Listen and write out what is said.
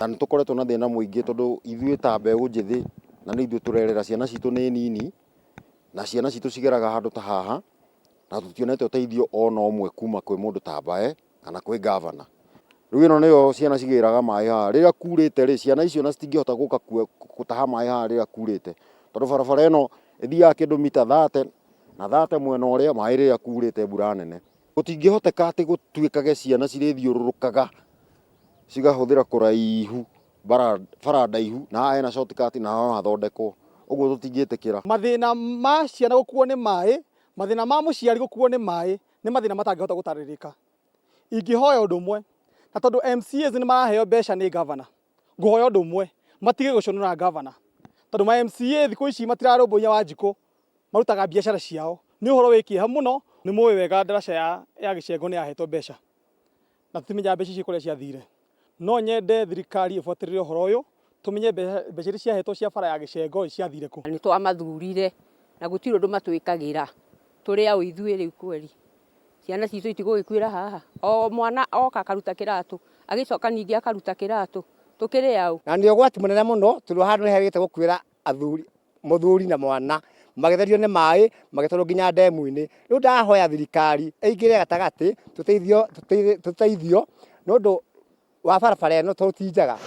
Na nĩ tũkoretwo na thĩna mũingĩ tondũ ithuĩ ta mbeũ njĩthĩ na nĩ ithuĩ tũrerera ciana citũ nĩ nini na ciana citũ cigeraga handũ ta haha na tũtionete ũteithio ona ũmwe kuma kwĩ mũndũ ta Mbae kana kwĩ ngavana. Rĩu ĩno nĩyo ciana cigĩraga maĩ haha, rĩrĩa kurĩte rĩ, ciana icio ona citingĩhota gũka gũtaha maĩ haha rĩrĩa kurĩte, tondũ barabara ĩno ĩthiaga kĩndũ mita thate na thate mwena ũrĩa maĩ rĩrĩa kurĩte mbura nene. Gũtingĩhoteka atĩ gũtuĩkage ciana cirĩthiũrũrũkaga cigahũthĩra kũraihu bara ndaihu na haha hena shortcut na no hathondekwo, ũguo tũtingĩtĩkĩra. Mathĩna ma ciana gũkuo nĩ maĩ, mathĩna ma mũciari gũkuo nĩ maĩ, nĩ mathĩna matangĩhota gũtarĩrĩka. Ingĩhoya ũndũ ũmwe, na tondũ MCAs nĩ maraheo mbeca nĩ ngavana, ngũhoya ũndũ ũmwe, matige gũcũnũra ngavana. Tondũ ma MCA thikũ ici matirarũmbũiya Wanjikũ, marutaga biacara ciao. Nĩ ũhoro wĩ kĩeha mũno, nĩ mũĩ wega ndaraca ya, ya Gĩcengo nĩ yahetwo mbeca, na tũtimenyaga mbeca icio kũrĩa ciathire. No nyende thirikari ĩbuatĩrĩre ũhoro ũyũ, tũmenye mbeca iria ciahetwo cia bara ya Gĩcengo ciathire kũ. Nĩ twamathurire na gũtirĩ ũndũ matwĩkagĩra, tũrĩ aũ ithuĩ rĩu kweri? Ciana citũ itigũgĩkuĩra haha? O mwana oka akaruta kĩratũ, agĩcoka ningĩ akaruta kĩratũ, tũkĩrĩ aũ? Na nĩ ũgwati mũnene mũno tondũ handũ nĩ herĩgĩte gũkuĩra athuri, mũthuri na mwana magĩtherio nĩ maĩ magĩtwarwo nginya ndemu-inĩ. Rĩu ndahoya thirikari ĩingĩre gatagatĩ tũteithio tũteithio nĩ ũndũ wa barabara ĩno tondũ ti njega.